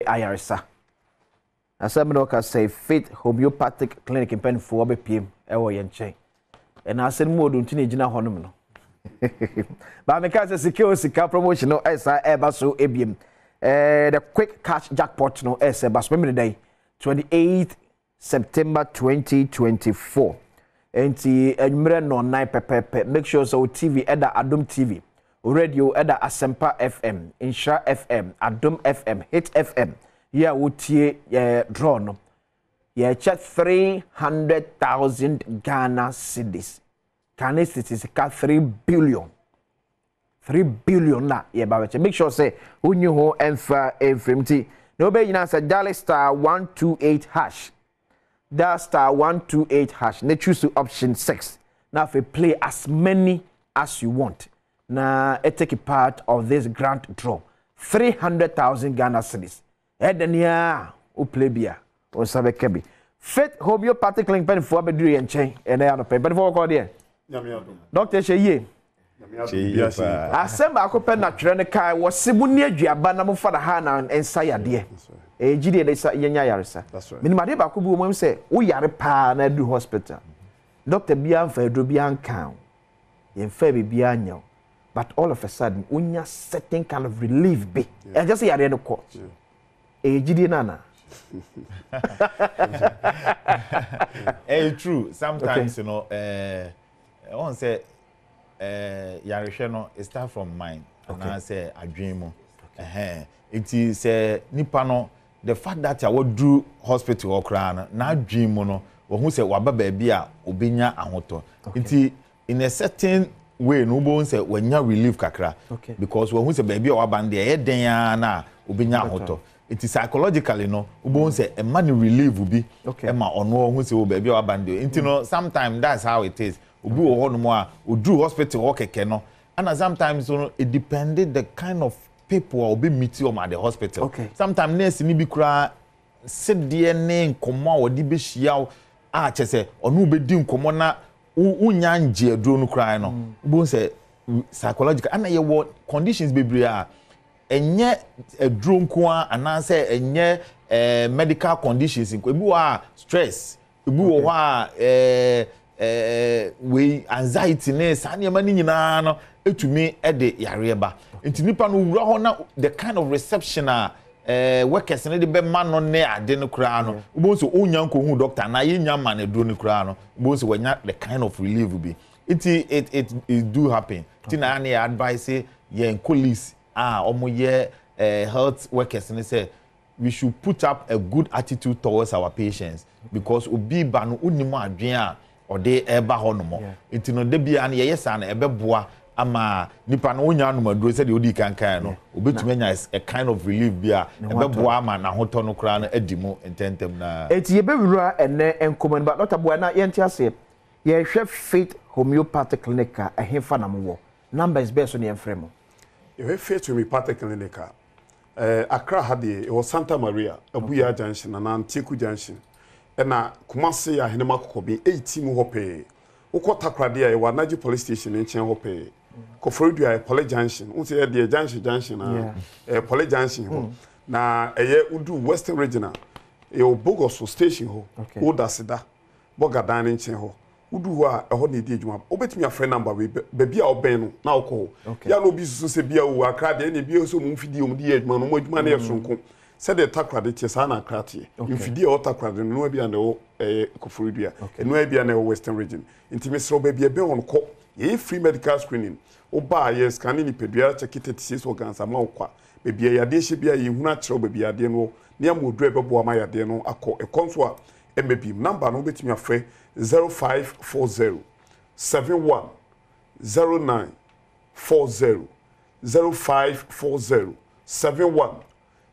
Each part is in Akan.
ayaresa. Na sɛ mene ɔka sɛ Faith Homeopathic Clinic mpanimfoɔ bɛpiem ɛwɔ yɛn nkyɛn. Ɛna asɛm mu odu nti na egyina hɔnom no. Ba meka sɛ sika o sika promotion no ɛsa ɛba so ebiem. The quick cash jackpot no ɛsɛ ba so memene dɛn 28 September 2024. Enti anwummerɛ nnɔnnan pɛpɛɛpɛ, make sure sɛ wo TV ɛda Adom TV, wo radio ɛda Asempa FM, Nhyira FM, Adom FM, Hit FM, yɛ a wotie yɛ draw no. Yɛkyɛ 300,000 Ghana cedis. Kane sisi sika 3 billion. 3 billion na yɛba bɛkyɛ. Make sure sɛ wonyi ho ɛmfa mfirim nti na wobɛyɛ nyinaa sɛ dial *128 hash. Dial *128 hash na choose option 6 na afei play as many as you want na take part of this grand draw, 300,000 Ghana cedis. Ɛda ni a wo play bi a, wo nsa bɛka bi. Faith Homeopathic Clinic mpanimfoɔ abɛduru yɛn nkyɛn ɛnɛ anɔpɛ. Mpanimfoɔ, wɔkɔ deɛ, doctor hyɛ yie. Asɛm baako pɛ na twerɛ no kae, wɔse mo ni aduaba na mofa na ha na nsa yadeɛ. Ɛyɛ gyidie de sa yɛnya yaresa. Menim adeɛ baako bi wɔ mu sɛ woyare paa na aduru hospital, doctor biara mfa aduro biara nka wo, yɛmfa biribiara nyɛ wo, but all of a sudden wonya certain kind of relief bi. Ɛnkyɛ sɛ yareɛ no kɔ. Ɛyɛ gyidie no anaa? Ɛyɛ true sometimes. Ɔn sɛ yarehwɛ no, it start from mind anaasɛ adwene mu. Ɛhɛn, nti sɛ nipa no, the fact that a waduru hospital hɔ koraa no, n'adwene mu no wɔhu sɛ waba baabi a obenya ahotɔ, nti in a certain way no, wobɛhu sɛ wanya relief kakra because wɔhu sɛ baabi a waba no deɛ, ɛyɛ den ara na obenya ahotɔ. Nti psychologically no, wobɛhu sɛ ɛma no relief bi, ɛma ɔno ɔhu sɛ o, baabi a waba no deɛ. Nti no, sometimes that's how it is. Obi wɔ hɔnom a oduru hospital hɔ kɛkɛ no, ɛna sometimes no, it depend the kind of people a obi meet wɔn at the hospital. Sometimes nurse ni bi koraa, sedeɛ ne nkɔmɔ a wɔde bɛhyia wo a, kyɛ sɛ ɔno bɛdi nkɔmɔ na wonya ngye aduro no koraa no, wobɛhu sɛ psychological. Ɛna yɛwɔ conditions bebree a ɛnyɛ aduro nko ara anaasɛ ɛnyɛ medical conditions nko. Ebi wɔ a stress, ebi wɔ hɔ a ɛɛ ɛɛ wei anxiety ne saa nneɛma no nyinaa no etumi ɛde yareɛ ba. Nti nipa no wura hɔ na the kind of reception a workers no de bɛma no ne ade no koraa no, wobɛhu sɛ onya nkohu doctor na yɛnya ma no aduro no koraa no, wobɛhu sɛ wanya the kind of relief bi. Nti it do happen. Nti na ne yɛ advice yɛn colleagues a wɔyɛ health workers ne sɛ we should put up a good attitude towards our patients, because obi ba no, wonim adwene a ɔde ɛba hɔ nom. Nti no, da biara no yɛyɛ saa no, ɛbɛboa ama nipa no wonya anom aduro sɛdeɛ odi kankan no, obetumi anya a kind of relief bi a ɛbɛboa ama n'ahotɔ no koraa no adi mu ntɛntɛm na. Eti yɛbɛwura ɛnɛ nkɔmɔ no ba, Dr. Boa, na yɛnte aseɛ. Yɛhwɛ Faith Homeopathic Clinic a, ɛhefa na mowɔ? Numbers bɛɛ so ne yɛmfrɛ mo? Yɛhwɛ Faith Homeopathic Clinic a, Accra ha deɛ, ɛwɔ Santa Maria, Abuya Junction anaa Nteku Junction. Ɛna Kumase yɛ Ahenema Kɔkɔben, 18 mu hɔ pɛɛ. Wokɔ Takoradi a, yɛwɔ Anaji Police Station ne nkyɛn hɔ pɛɛ. Koforidua yɛ Pɔle Junction. Wo sɛ yɛ deɛ junction junction a, ɛyɛ Pɔle Junction hɔ. Na ɛyɛ wodu Western Region a, yɛwɔ Bogoso Station hɔ, Old Aseda, Bɔgadan ne nkyɛn hɔ. Wodu hɔ a, ɛhɔ na ɛdi adwuma. Wobɛtumi afrɛ number wei, baabi a wobɛn no na wokɔ hɔ. Yɛ a na obi susu sɛ bia o, Accra deɛ, ɛna ebi sɛ ɔmo mfidie ɔmo de yɛ adwuma no, ɔmo adwuma no yɛ soronko. Sɛdeɛ Takoradi teɛ, saa na Accra teɛ. Mfidie a ɛwɔ Takoradi no, ɛnoa bi a na ɛwɔ ɛyɛ Koforidua, ɛnoa bi a na ɛwɔ Western Region. Nti mesrɛ wo, baabi a ɛbɛn hɔ no, kɔ. Yɛyɛ free medical screening. Woba a, yɛ scan nipadua, check 36 organs ama wo kwa. Baabi a yadeɛ hyɛ biara, yɛhunu akyerɛ wo baabi a yadeɛ no wɔ ne ama oduro a ɛbɛboa ama yadeɛ no akɔ. Ɛkɔ nso a, ɛmɛ bi. Number no, wobɛtumi afrɛ 0540 71 09 40, 0540 71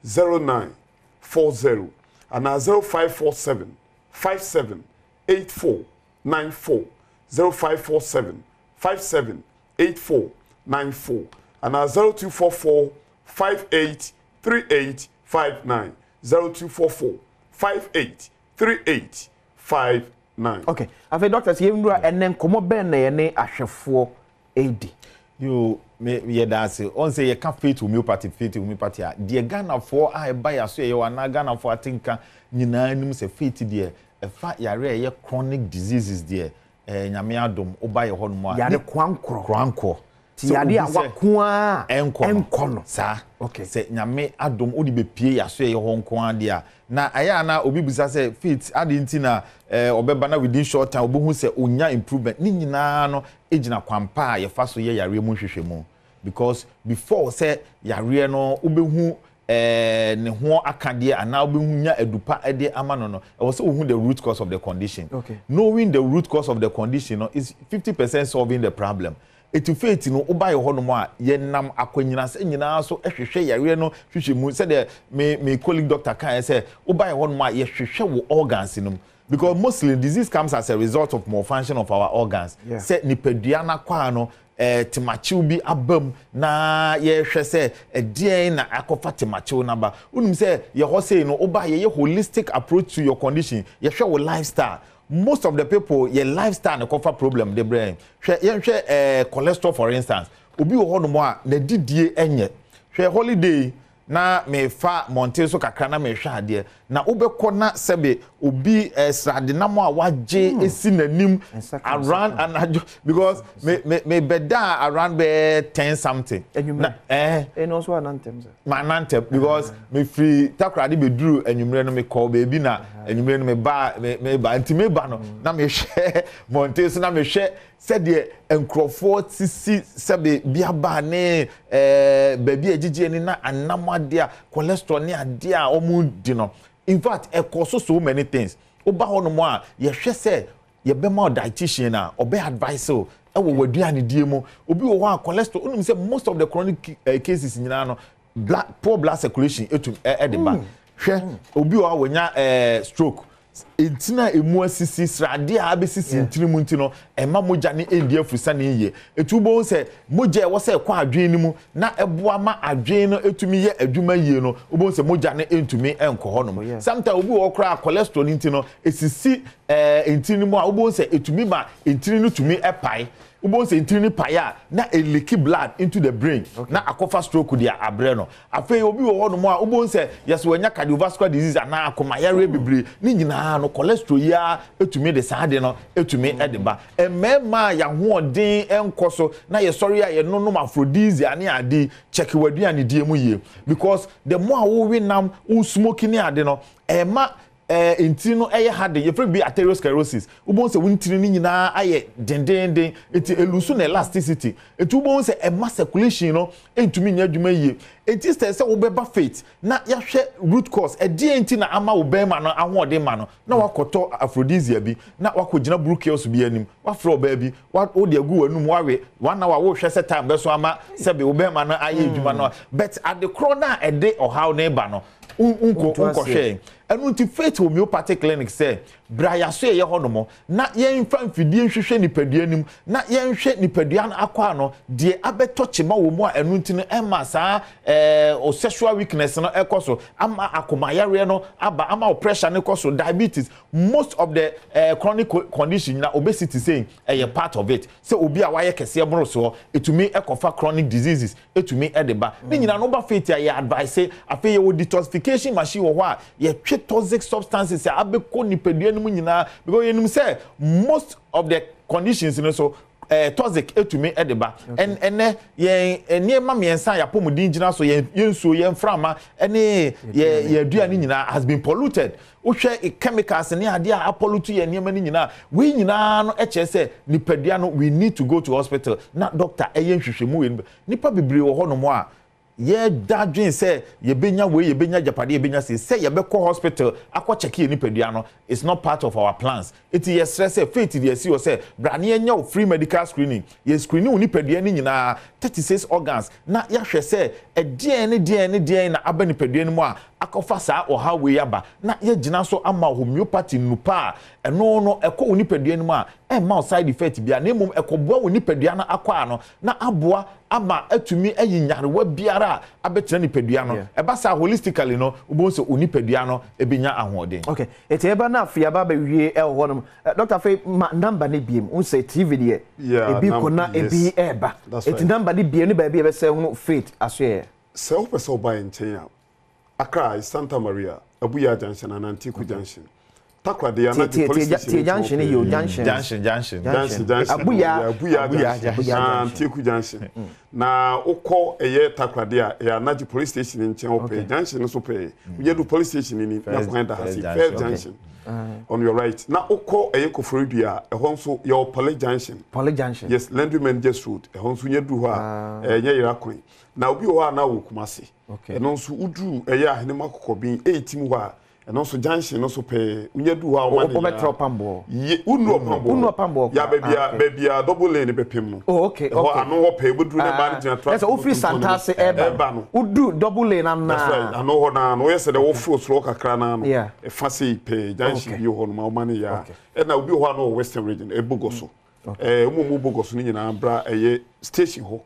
09 40 anaa 0547 57 84 94, 0547 57 84 94 anaa 0244 58 38 59, 0244 58 38 59. Okay, afei doctors, yɛnwura ɛnɛ nkɔmmɔ bɛn na yɛne ahwɛfoɔ ɛredi? Yoo, me yɛda ase. Ɔn sɛ yɛka Faith Homeopathy, Faith Homeopathy a, deɛ Ghanafoɔ a ɛba yɛn aso yɛyɛ wɔ anaa Ghanafoɔ ate nka nyinaa nim sɛ Faith deɛ ɛfa yareɛ a ɛyɛ chronic diseases deɛ, ɛɛ Nyame adom, woba yɛ hɔnom a, Yare koankorɔ. Koankorɔ. Ti yare a wako ara a ɛnkɔ no. Ɛnkɔ no. Saa. Okay. Sɛ Nyame adom wode bɛpue yɛn aso yɛyɛ hɔ nko ara deɛ a, na ɛyɛ a na obi bisa sɛ Faith adɛn nti na ɛɛ ɔbɛba na within short time ɔbɛhu sɛ ɔnya improvement. Ne nyinaa no gyina kwan pa a yɛfa so yɛ yareɛ mu nhwehwɛmu because before sɛ yareɛ no wobɛhu eh, ne ho akadeɛ anaa wobɛhu nya adupa de ama no no, ɛwɔ sɛ wohu the root cause of the condition. Knowing the root cause of the condition no is 50% solving the problem. Eti faith no woba yɛ hɔnom a yɛnam akwanyinasɛ nyinaa so hwehwɛ yareɛ no hwehwɛ mu sɛdeɛ me me colleague doctor kaeɛ sɛ woba yɛ hɔnom a yɛhwehwɛ wo organs no mu because mostly disease comes as a result of malfunction of our organs. Sɛ nipadua no akwaa no eh, temakyew bi aba mu na yɛhwɛ sɛ ɛdeɛn na akɔfa temakyew no aba. Wonim sɛ yɛ hɔ sei no woba yɛyɛ holistic approach to your condition, yɛhwɛ wo lifestyle. Most of the people yɛ lifestyle na ɛkɔfa problem de brɛ yɛn. Hwɛ yɛnhwɛ eh, cholesterol for instance. Obi wɔ hɔnom a n'adidie nyɛ. Hwɛ holiday na mefa mmɔnten so kakra na mehwɛ adeɛ na wobɛkɔ na sɛbe obi eh, sradenam a wagye hmm. esi n'anim around anadwo because me me me bɛda around bɛɛ ten something. Enyimrɛ ɛɛ ɛna ɔso anantɛm sɛ. Ma anantɛm because ah. me firi takoradi bɛduru enyimrɛ no me kɔ beebi na ah. enyimrɛ no me ba me me ba nti me ba no hmm. na mehwɛ mmɔnten so na mehwɛ Sɛdeɛ nkurɔfoɔ sisi sɛbe biaba ne ɛɛ baabi a ɛgyegye ani na anam adeɛ a cholesterol ne adeɛ a wɔdi no in fact ɛkɔ so so many things woba hɔnom a yɛhwɛ sɛ yɛbɛma wo dietitian a ɔbɛ advice wo ɛwɔ w'aduanedie mu obi wɔ hɔ a cholesterol wonim sɛ most of the chronic eh, cases nyinaa no blood poor blood circulation etum ɛde ba mm. hwɛ mm. obi wɔ hɔ a wɔnya ɛɛ stroke ntini a emu asisi sradeɛ a abɛsisi ntini mu nti no ɛma mogya no ɛndi afusane yie ɛti wobɛhu sɛ mogya ɛwɔ sɛ ɛkɔ adwene no mu na ɛboa ma adwene no ɛtumi yɛ adwuma yie no wobɛhu sɛ mogya no ɛntumi ɛnkɔ hɔ nom oh, sometimes obi wɔ koraa cholesterol no nti no ɛsisi ɛɛ ntini no mu a wobɛhu sɛ ɛtumi ma ntini no tumi ɛpae Wobɛhu sɛ ntini no pae a, na ɛleaki blood into the brain, na akɔfa stroke de abrɛ no. Afei obi wɔ hɔnom a, wobɛhu sɛ yɛsɛ wanya cardiovascular disease anaa akomayareɛ bebree. Ne nyinaa no, cholesterol yi ara tumi de saa ade no tumi de ba. Mmarima a yɛn ahoɔden nkɔ so na yɛsɔre a yɛnonom aphrodisiac ne ade yi, check w'aduanedie mu yie. Because the more a wowe nam, wo smoke ne ade no, ɛma Ɛɛ ntini no yɛ ha den. Yɛfrɛ biribi arteriosclerosis. Wobɛhu sɛ wo ntini no nyinaa ayɛ dendeenden. Nti ɛlusu no elasticity. Nti wobɛhu sɛ ɛma circulation no ntumi nyɛ adwuma yie. Nti sɛ sɛ wobɛba faith na yɛahwɛ root cause, ɛdeɛn nti na ama wo bɛrima no ahoɔden ma no, na wakɔtɔ aphrodisia bi, na wakɔgyina blue kiosk bi anim, wafrɛ ɔbaa bi, wa wode agu w'anum, wawe, one hour wohwɛ sɛ time bɛso ama sɛbe wo bɛrima no ayɛ adwuma no. But ade korɔ no a ɛde ɔhaw no ba no, Wonkɔ wonkɔhwɛɛ. Ɛno nti Faith Homeopathic Clinic sɛ, bra yɛasoɛeɛ hɔ nom na yɛmfa mfidie nhwehwɛ nipadua no mu na yɛnhwɛ nipadua no akwaa no, deɛ abɛtɔ kyema wɔ mu a ɛno nti no ɛma saa ɛɛ o sexual weakness no ɛkɔ so, ama akomayareɛ no aba, ama wo pressure no kɔ so, diabetes, most of the ɛɛ chronic condition nyina obesity sei ɛyɛ part of it. Sɛ obi a wayɛ kɛseɛ boro soɔ, ɛtumi ɛkɔfa chronic diseases tumi de ba. Ne nyinaa no woba faith a yɛ advice. Afei yɛwɔ detoxification machine wɔ hɔ a yɛtwe toxic substances a abɛkɔ nipadua no mu nyinaa because yɛnim sɛ most of the conditions no so eh, toxic tumi de ba. Ɛnɛ yɛn nneɛma mmiɛnsa a yɛapɔmuden gyina so yɛn nsuo, yɛn mframa ne yɛn aduane nyinaa has been polluted. Wohwɛ chemicals ne adeɛ a apollute yɛn nneɛma no nyinaa, wei nyinaa no kyerɛ sɛ nipadua no we need to go to hospital na doctor ɛyɛ nhwehwɛmu wei no. Nipa bebree wɔ hɔnom a yɛda dwen sɛ yɛbɛnya wei, yɛbɛnya agyapadeɛ, yɛbɛnya sei, sɛ yɛbɛkɔ hospital akɔ check yɛn nipadua no is not part of our plans. Enti yɛsrɛ sɛ faith deɛ asi hɔ sɛ bra na yɛnyɛ wo free medical screening, yɛ screening wo nipadua no nyinaa, 36 organs, na yɛahwɛ sɛ ɛdeɛn ne deɛn ne deɛn na aba nipadua no mu a akɔfa saa ɔhaw wei aba na yɛagyina so ama homeopathy nnupa a ɛno no ɛkɔ wo nipadua no mu a ɛmma wo side effect biara na mmom ɛkɔboa wo nipadua no akwaa no na aboa ama atumi ayi nyarewa biara a abɛtena nipadua no. Ɛba saa holistically no wobɛhu sɛ wo nipadua no bɛnya ahoɔden. Okay, eti ɛba na afei aba abɛwie ɛwɔ hɔ nom. Doctor afei ma number no biem, wohu sɛ TV deɛ ebi kɔ na ebi ɛɛba. Eti number no biem ne baabi a yɛbɛsɛ hunu Faith Asoɛeɛ. Sɛ wopɛ sɛ woba yɛn nkyɛn a, Accra, Santa Maria, Abuya Junction anaa Ntiku Junction. Takoradi anaa Tie Police tie Station tie nkyɛn junction hɔ yɛ o pɛɛ. junction. Junction junction. Junction junction. Abuya Abuya Abuya Junction junction. anaa Ntiku Junction. Na wokɔ ɛyɛ Takoradi a, ɛyɛ Anagye Police Station nkyɛn hɔ pɛɛ. Okay. Junction no so pɛɛ. Wonya du Police station no ni na First kwan da ha first sei. junction. First Okay. junction on your right. Na wokɔ ɛyɛ Koforidua a, ɛhɔ nso yɛwɔ Pole Junction. Pole Junction. Yes, Landry Manager's Road. Ɛhɔ nso wonya duru hɔ a, ɛnyɛ yera kwan. Na obi wɔ hɔ a na ɔwɔ Kumasi. Ɛno nso woduru ɛyɛ Ahenema Kɔkɔben ɛretim hɔ a, ɛno nso junction no so pɛɛ, wonya duru hɔ a woma ne Wobɛtra Ɔpamboɔ? Ye, wonnu Ɔpamboɔ. Wonnu Ɔpamboɔ Ya koraa? baabi a, Ah, okay. baabi a double lane no bɛpem no. Oh, okay, Ɛhɔ, okay. ano hɔ pɛɛ, wobɛduru na mmaa no gyina Ah, traffic ɛsɛ wofiri mu tontɔn no mu. Santase ɛreba Ɛreba no, no. woduru double lane ano That's right, naa. ano hɔ naa no, woyɛ sɛ deɛ woforo soro hɔ kakra naa no, Yeah. ɛfa sei pɛɛ, junction Okay. bi wɔ hɔ nom a woma ne yɛ a. Okay. Ɛna obi wɔ hɔ a na ɔwɔ Western Region, Ɛbogɔ so. Ɛɛ, wɔn a wɔwɔ Bogɔ so no nyinaa bra ɛyɛ station hɔ.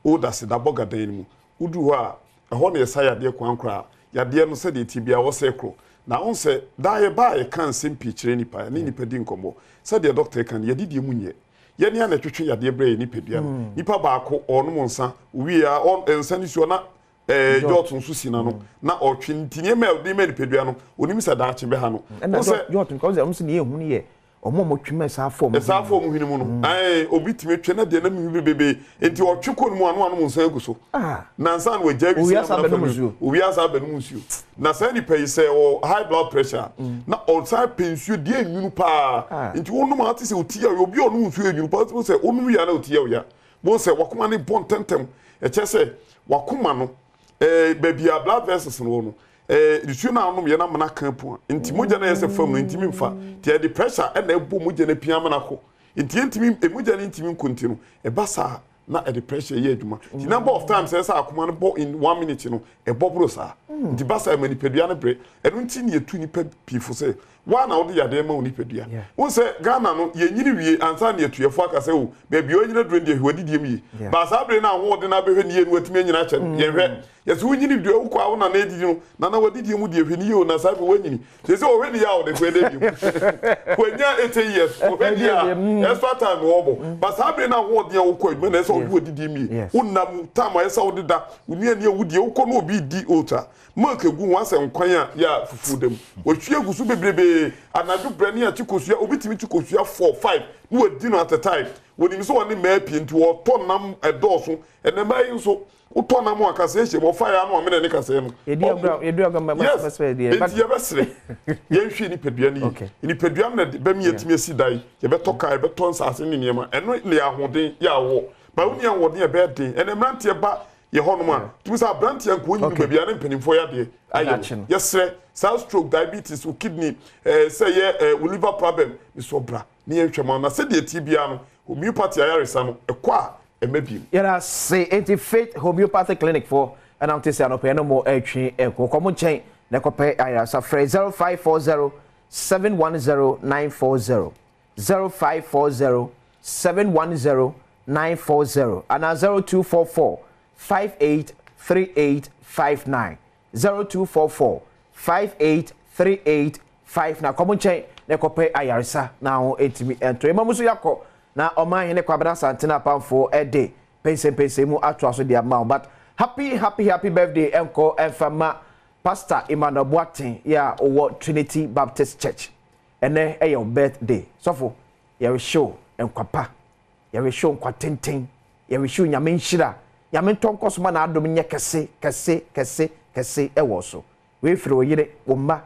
Old Aseda Bɔga dan no mu. Woduru hɔ a, ɛhɔ na yɛsa yadeɛ koankorɔ a yadeɛ no sɛdeɛ ɛteɛ biara wɔsɛe koro. Na wohu sɛ daa yɛba a yɛka nsɛm pii kyerɛ nnipa, yɛne nnipa di nkɔmmɔ. Sɛdeɛ dɔkta reka no, yɛadidie mu nyɛ. Yɛn ara na ɛtwetwe yadeɛ brɛ yɛn nipadua no. Nipa baako, ɔrenom nsa, ɔwie a, ɔ, nsa no si hɔ na ɛɛ, jɔɔto nso si n'ano na ɔretwe. Nti nneɛma a ɔde ma nipadua no, ɔnim sɛ daakye bɛha no. Ɛna Wohu sɛ. jɔɔto no, kɔsɛ wɔn sɛ deɛ ɛhu no yɛ Wɔn a wɔtwe ma ɛsaa fam. Ɛsaa fam hwene mu no, ɛɛ, obi tumi twe na deɛ na mehu bebebe. Nti ɔtwe kɔ ne mu a, na wanom nsa agu so. Na ansa na wagyae wisi Owia na saa amena bɛnom fa nsuo. Owia saa bɛnom nsuo. Na saa nipa yi sɛ ɔwɔ high blood pressure a, na ɔsan pɛ nsuo deɛ enwunu paa. Nti wonom a wote sɛ oti yɛ obi a ɔnom nsuo enwunu paa, wote sɛ wonom wie a na oti yɛ wo ya. Bohu sɛ wakoma no bɔ ntɛmntɛm. Ɛkyerɛ sɛ wakoma no, ɛɛ, baabi a blood vessels no wɔ no, Eh, nsuo no a wonom yɛ no amena ka apu a, nti mogya no a ɛyɛ sɛ fam no ntumi mfa. Nti ɛde pressure na ɛbɔ mogya no apia amena kɔ. Nti ɛntumi, eh, mogya no ntumi nkɔ nti no, ɛba saa na ɛde pressure yɛ adwuma. Nti number of times ɛsɛ sɛ akoma no bɔ in one minute no, ɛbɔ boro saa. Nti ba saa ɛma nipadua no brɛ. Ɛno nti na yɛtu nipa pii fo sɛ, wo ara na wode yadeɛ ma wo nipadua. Wohu sɛ Ghana no, yɛnyini wie ansa na yɛatu yɛn fo aka sɛ, oh, baabi a woanyini aduru no deɛ, hwɛ w'adidie mu yie. But saa bere no a ahoɔden no abɛhwɛ no yie no, woatumi anyini akyɛ no, yɛnhwɛ. Yɛse wonyini dua wokɔ a wo nana adidi no nana wadidie mu deɛ hwɛ ne yie o na saa bi wanyini sese ɔhwɛ ne yie a ɔde kɔ ɛdɛ bio wanya 80 years ɔhwɛ ne yie a extra time na ɔbɔ ba saa bere na ahoɔden a wokɔ adwuma na ɛsɛ ɔde wadidie mu yie wonna mu time a ɛsɛ wode da wo nuane a wodie wokɔ na obi di oat a milk egu ho asɛ nkwan a yɛ a fufuo da mu wɔhwie agu so bebrebee anadwo brɛ ne akye kosua obi tumi kye kosua 4 5 na wadi no at a time wɔnim sɛ wɔne mmaa pii nti wɔtɔ nam ɛdɔɔso ɛnɛ mmaa yi nso Wotɔ nam a kasɛɛ hyɛ mu, ɔfa yɛ ano amene ne kasɛɛ no. Yɛdi agorɔ yɛdi agorɔ mɛ Yes, mɛ deɛ. enti yɛbɛsrɛ yɛnhwɛ nipadua no yie. Okay. Nipadua no na bɛma yɛatumi asi dan, yɛbɛtɔ kaa, yɛbɛtɔ nsaase ne nneɛma. Ɛno na yɛ ahoɔden yɛ awɔ. Ba wonni ahoɔden a ɛbɛyɛ den. Ɛnɛ mmeranteɛ ba yɛ hɔnom a, tumi sɛ aberanteɛ nka ɔnyini Okay. baabi a ne mpanimfoɔ yɛ adeɛ ayɛ Adakye no. no. Yɛsrɛ saa stroke, diabetes, wo kidney, eh, sɛ yɛ eh, wo liver problem, mesɔ bra ne yɛnhwɛ ma wo. Na sɛdeɛ ɛteɛ biara no, homeopathy ayaresa no, ɛkɔ a ɛmma bio. Yɛda ase enti Faith Homeopathic Clinic foɔ ɛna wote sɛ anɔpa yɛne mo ɛretwe ɛko. Kɔ mo nkyɛn na ɛkɔpɛ ayaresa. Frɛ 0540 710 940, 0540 710 940 anaa 0244 583859. 0244 5838 5 na kɔ mo nkyɛn na kɔpɛ ayaresa na ho ntumi nto. Yɛma mu nso yɛakɔ na ɔman hene Kwabena Asante na apamfoɔ de pɛnsɛmpɛnsɛn mu atoa so de ama wo. But happy happy happy birthday ɛnkɔ ɛmfa ma Pastor Emmanuel Boateng yɛ a ɔwɔ Trinity Baptist Church. Ɛnɛ ɛyɛ wo birthday. Sɔfo, yɛrehye wo nkwa pa. Yɛrehye wo nkwa tenten. Yɛrehye wo Nyame nhyira. Nyame ntɔ nkɔ so ma n'adom nyɛ kɛse kɛse kɛse kɛse ɛwɔ so. Wei firi wo yere, wo mma,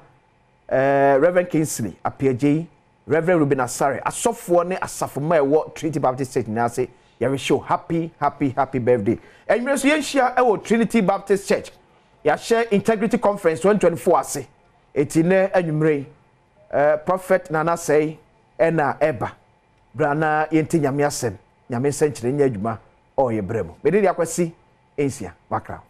eh, Rev. Kingsley Appiagyei, Rev. Reuben Asare, asɔfoɔ ne asafo mma a ɛwɔ Trinity Baptist Church nyinaa ase, yɛrehyɛ wo happy, happy, happy birthday. Anwummerɛ nso yɛnhyia wɔ Trinity Baptist Church. Yɛahyɛ Integrity Conference 2024 ase. Enti nnɛ anwummerɛ yi, eh, Prophet Nana Asɛe ɛna ɛba. Bra na yɛntie Nyame asɛm, Nyame nsɛnkyerɛ nyɛ adwuma ɔɔ yɛ berɛ mu. Mede deɛ akwasi nsia, makra.